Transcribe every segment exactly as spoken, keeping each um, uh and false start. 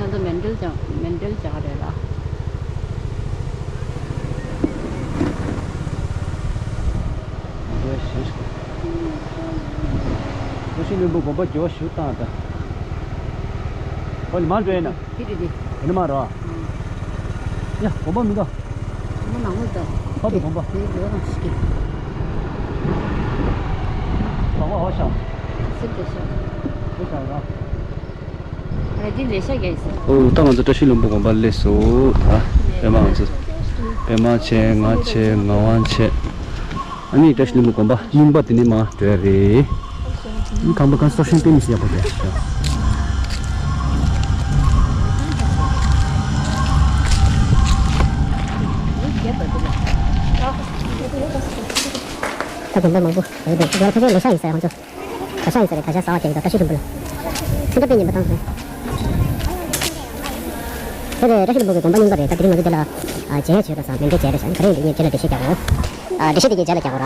ང་ཚོ་མཎྜལ་བྱ་མཎྜལ་བྱ་རེད་ལ། བཀྲ་ཤིས་ལྷུན་པོ་དགོན་པ་རྒྱལ་བ་ཞུ་བཏང་ད། ཨོ་ནི་མ་འགྲོ་ཡིན་ན། དེ་རེད་དེ། ཡིན་ན་མ་རོ། ཡ་དགོན་པ་མི་འདུག་མ་ནང་ལ་འདུག་ཕ་དུ་དགོན་པ། དེ་འགྲོ་རང་ཞིག་གི། དགོན་པ་ཧོ་ཤ། སེམས་དེ་ཤ། དེ་ཤ་རོ། ར་ཏི་ལེ་ཤ་རྒྱག་ཡིན་ཟེར། ཨོ་ད་ང་ཚོ་བཀྲ་ཤིས་ལྷུན་པོ་དགོན་པ་སླེབས་སོང་ད། པད་མ་ང་ཚོ། པད་མ་བྱས། ང་བྱས། ངག་དབང་བྱས། ཨ་ནི་བཀྲ་ཤིས་ལྷུན་པོ་དགོན་པ་རྙིང་པ་དེ་ནས་མར་འགྲོ་ཡ་རེད། ཨ་ནི་ཁང་པ་གང་སོ་ཤིང་དེ་མི་སྲིད་ཡག་པོ་རེད། ད་དགོན་པ་མང་པོ་རེད་འདུག་ད་ཕལ་ཆེར་ལེ་ཤ་ཡིན་ས་རེད་ཁོང་ཚོ། ག་ཤ་ཡིན་ས་རེད། ག་ཤ་ཟ་བ་བྱས་ཡོད་ད། བཀྲ་ཤིས་ལྷུན་པོ་ལ། ཚེ་འདྲ་དཔེ་ཉན་པ་བཏང་སོང་། དེ་རེད། བཀྲ་ཤིས་ལྷུན་པོ་གི་དགོན་པ་རྙིང་པ་རེད། ད་དེ་རིང་ང་ཚོ་དེ་ལ་ཨ་མཇལ་བྱས་ཡོད་པ་སང་མཎྜལ་མཇལ་རེད་ཤག་ག་རེ་ཡིན་འདི་ངས་རྗེས་ལ་འགྲེལ་བཤད་རྒྱག་གོ། ཨ་འགྲེལ་བཤད་དེ་ངས་རྗེས་ལ་རྒྱག་གོ་ར།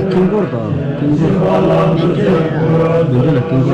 དཀྱིལ་འཁོར་དང་དཀྱིལ་འཁོར། མཎྜལ་ལ་དཀྱིལ་འཁོར།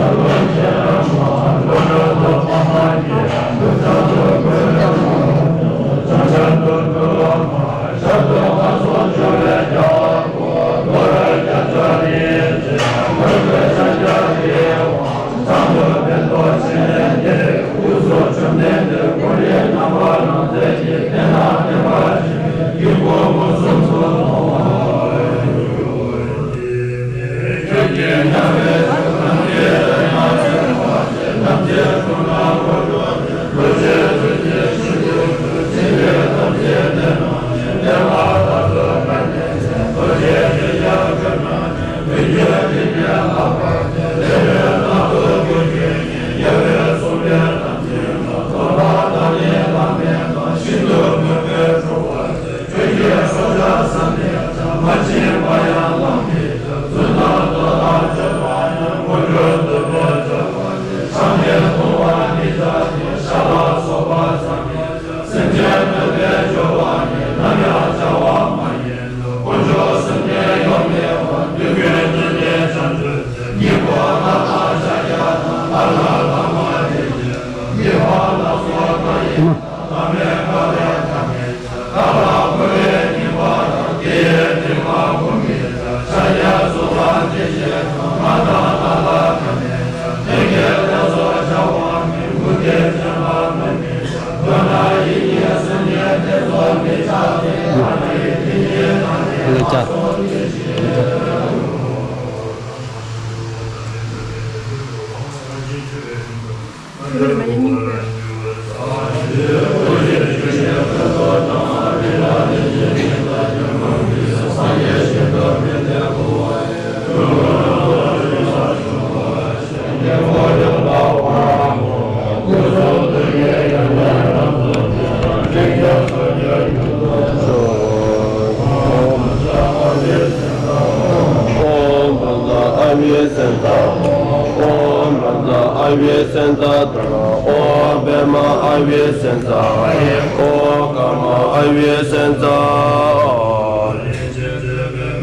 ཨོཾ་བཛྲ་ཨ་བྷྱ་སཾ་བཛྲ། ཨོཾ་བཛྲ་ཨ་བྷྱ་སཾ་བཛྲ། ཨོཾ་པདྨ་ཨ་བྷྱ་སཾ་བཛྲ། ཨོཾ་ཀརྨ་ཨ་བྷྱ་སཾ་བཛྲ།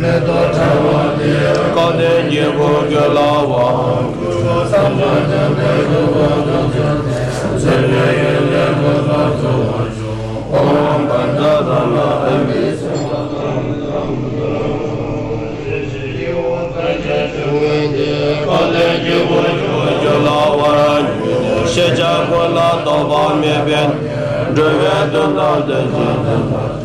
སྐལ་ལྡན་དཀྱིལ་འཁོར་གྱི་ལྷ་བ། ཤེས་བྱ་ཀུན་ལ་ལྡོག་པ་མེད་པས་འགྲོ་བའི་དོན་དམ་བདེན་བཞིན་ཟིན་པ།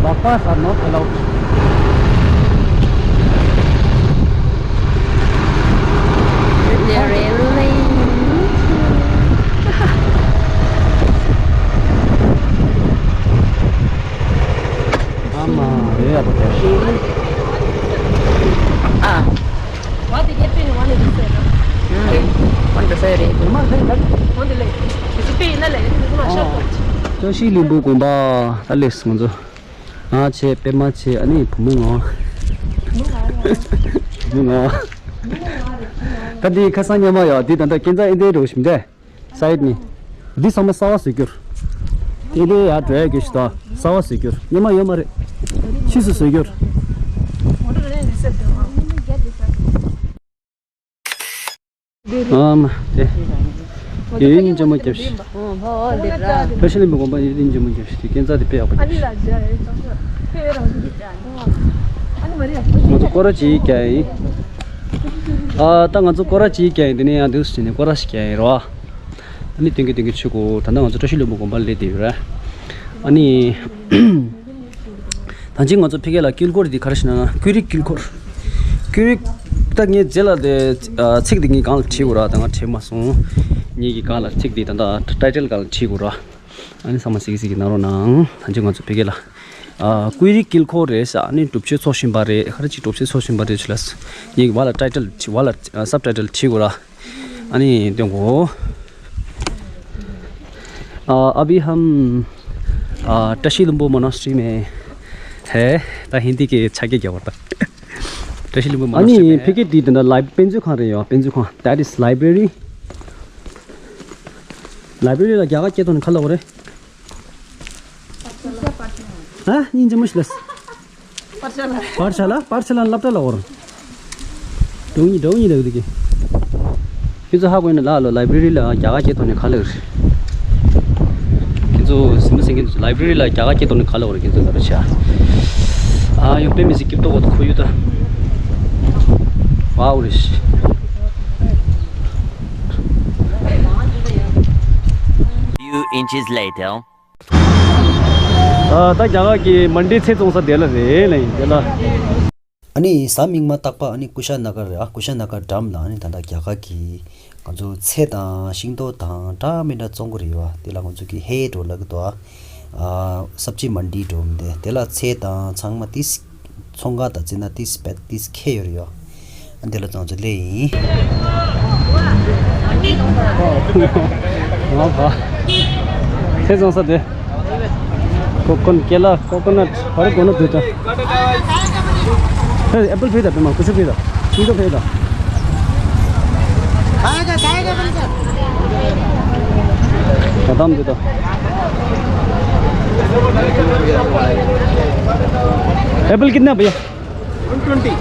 Backpackers are not allowed. བཀྲ་ཤིས་ལྷུན་པོ་དགོན་པ་ད་སླེབས་སོང་ང་ཚོ། ང་བྱས་པད་མ་བྱས་ཨ་ནི་བུ་མོ་ང་། བུ་མོ་ང་། ད་འདི་ཁ་སང་ཉི་མ་ཡོད་འདི་ད་ལྟ་སྐས་འཛེག་ཨེ་འདྲ་རོ་ཞིམ་འདྲ། སའིད་ནི། འདི་ཚང་མ་གསར་པ་བཟོས་རྒྱུར། དེ་འདྲའི་ཡར་འགྲོ་ཡ་གི་ཞིག་དང་གསར་པ་བཟོས་རྒྱུར་སྔོན་མ་ཡོད་མ་རེད། ཕྱིས་སུ་བཟོས་རྒྱུར། ཨ་མ་དེ། ཡིན་ཅི་མ་རྒྱབ་ཤིག་བཀྲ་ཤིས་ལྷུན་པོ་དགོན་པ་ཡིན་ཅི་མ་རྒྱབ་ཤིག་དེ་སྐས་འཛེག་དེ་དཔེ་ཡག་པོ་རྒྱབ་ཤིག་ང་ཚོ་སྐོར་ར་གཅིག་རྒྱག་ཡིན། ཨ་ད་ང་ཚོ་སྐོར་ར་གཅིག་རྒྱག་ཡིན་དེ་ནས་ཡང་འདུག་སེ་བྱས་ནས་སྐོར་ར་ཞིག་རྒྱག་ཡིན་རོ། ཨ་ནི་སྟོན་གྱི་སྟོན་གྱི་ཆུ་གོ་ད་ལྟ་ང་ཚོ་བཀྲ་ཤིས་ལྷུན་པོ་དགོན་པ་ལ་སླེབས་བསྡད་ཡོད་རེད། ཨ་ནི། ད་ཅི་ང་ཚོ་ཕ་གི་ལ་དཀྱིལ་འཁོར་འདི་ག་རེ་ཞེ་ན་ཀུན་རིག་དཀྱིལ་འཁོར། ཀུན་རིག་ད་ངས་རྗེས་ལ་དེ་ཚིག་འདི་ངས་སྒང་ལ་བྲིས་དགོས་ར། ད་ང་བྲིས་མ་སོང་། ངས་ཀྱི་སྒང་ལ་ཚིག་འདི་ད་ད་ཊའི་ཊལ་སྒང་ལ་བྲིས་དགོས་ར། ཨ་ནི་ཚང་མ་གཟིགས་གཟིགས་ཀྱི་གནང་རོགས་གནང་། ད་ཅི་ང་ཚོ་ཕ་གི་ལ་ཀུན་རིག་དཀྱིལ་འཁོར་རེད་ཟེར། ཨ་ནི་སྒྲུབ་མཆོད་འཚོགས་བཞིན་པ་རེད། ག་རེ་ཅིག་སྒྲུབ་མཆོད་འཚོགས་བཞིན་པ་རེད་ཅེས་ལ། ངས་ཀྱི་བ་ལ་ཊའི་ཊལ་བ་ལ་སབ་ཊའི་ཊལ་བྲིས་དགོས་ར། ཨ་ནི་སྟོན་གོ། आ, अभी हम, आ, टशीलुम्बो मोनास्ट्री में है। ད་ཧིན་དི་གི་ཕྱག་རྒྱ་རྒྱག་པར་ད། टशीलुम्बो ཨ་ནི་मोनास्ट्री में ཕ་གི་དེ་དེ་འདྲ་ལའི་དཔེ་མཛོད་ཁང་རེད་ཡོད། དཔེ་མཛོད་ཁང་། That is library. ལའི་བྷ་རི་ལ་རྒྱ་གར་སྐད་ཐོག་ནས་ག་ལབ་དགོས་རེད། ཨ། སྙིང་རྗེ་མོ་ཞིག་ལ། पाठशाला। पाठशाला། पाठशाला ལབ་ད་ལབ་དགོས་རེད། འགྲོ་གི་འགྲོ་གི་འདུག་དེ་གི། ཁྱེད་ཚོ་ཧ་གོ་ཡིན་ན་ལ་ལོ་ལའི་བྷ་རི་ལ་རྒྱ་གར་སྐད་ཐོག་ནས་ག་ལབ་རེད། ཁྱེད་ཚོ་སེམས་སེང་གི་ལའི་བྷ་རི་ལ་རྒྱ་གར་སྐད་ཐོག་ནས་ག་ལབ་རེད། ཁྱེད་ཚོ་ལ་རེ་ཆ། ཨ་ཡོང་དཔེ་མི་སྲིད་སྐྱིད་ཏོག་གོ་ཁོ་ཡུ་ད། ཝའོ་རེད། Few inches later. ཨ། ད་རྒྱ་གར་གྱི་མན་ཌི་ཚལ་བཙོང་ས་དེ་ལ་རེད་ལེ་དེ་ལ། ཨ་ནི་གཟའ་མིག་དམར་རྟག་པར་ཨ་ནི་ཀུ་ཤ་ན་གར་རེད། ཨ། ཀུ་ཤ་ན་གར་འགྲམ་ལ་ཨ་ནི་ད་ལྟ་རྒྱ་གར་གྱི་ང་ཚོ་ཚལ་དང་ཤིང་ཏོག་དང་འདྲ་མི་འདྲ་བཙོང་གི་རེད་བ། དེ་ལ་ང་ཚོ་གི་ཧེ་འགྲོ་ལབ་ཀྱི་འདུག་ཨ། ཨ། སབ་ཇི་མན་ཌི་འགྲོ་མི་འདུག་དེ་ལ་ཚལ་དང་ཚང་མ་ཏིས། ཚོང་ཁང་དང་བརྩིས་ན་ཏིས་པད་ཏིས་ཁེ་ཡོད་རེད་ཡོ། ཨ། འདི་ལ་ཚོང་ཚོ་ལས་ཡིན། ང་བ། ཚལ་བཙོང་ས་དེ། ཀོ་ཀོན་ཀེ་ལ་ཀོ་ཀོ་ནཊ་བར་གོ་ན་དུ་ད། ཧེ། ཨེ་པལ་ཕེ་ད་པེ་མ་ཀུ་ཤུ་ཕེ་ད། ཤིང་ཏོག་ཕེ་ད། ད་དམ་དུ་ད། एप्पल कितना भैया? One twenty.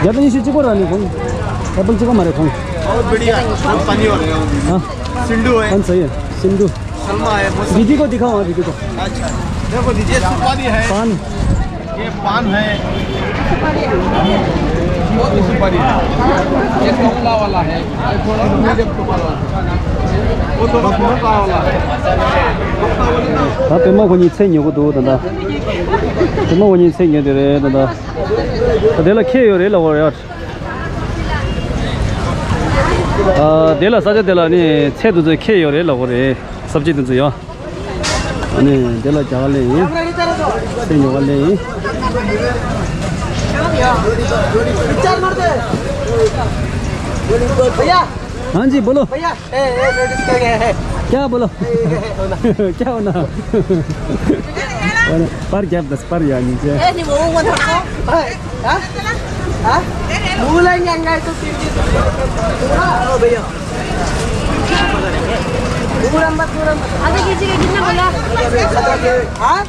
ज्यादा नहीं, इसे चिको रहने को। एप्पल चिको मारे को। बहुत बढ़िया, बहुत पानी वाला है। हाँ। सिंधु है। कौन सही है? सिंधु। सलमा है, मौसम। दीदी को दिखाओ, हाँ, दीदी को। अच्छा, देखो दीजिए, सुपारी है। पान। ये पान है। ये सुपारी है। ये कमला वाला है। ये थोड़ा मीडियम वाला है। वो थोड़ा मोटा वाला है। ད་དེ་མོ་ཁོ་གཉིས་ཚེ་ཉོ་གི་འདུག་ད་ད། དེ་མོ་ཁོ་གཉིས་ཚེ་ཉོ་དེ་རེད་ད་ད། ད་དེ་ལ་ཁེ་ཡོད་རེད་ལ་འོ་ཡ། ཨ། དེ་ལ་ས་ཆ་དེ་ལ་ནི་ཚལ་དེ་ཚོ་ཁེ་ཡོད་རེད་ལབ་དགོས་རེད། སབ་ཇི་དེ་ཚོ་ཡོད། ཨ་ནི་དེ་ལ་རྒྱ་གར་ལེན་ཡིན། ཚལ་ཉོ་ག་ལེན་ཡིན། भैया। हाँ जी, बोलो। भैया, ए, ए, लेडीज का क्या है? क्या बोलो? ए, ए, ए, होना। क्या होना? पर क्या दस पर यार नीचे। ए, नहीं, वो मत रखो। हाँ? हाँ? हाँ? भूलेंगे, अंगाई तो तीन दिन। हाँ, ओ भैया। पूरा मत, पूरा मत। आधा केजी का कितना बोला? हाँ?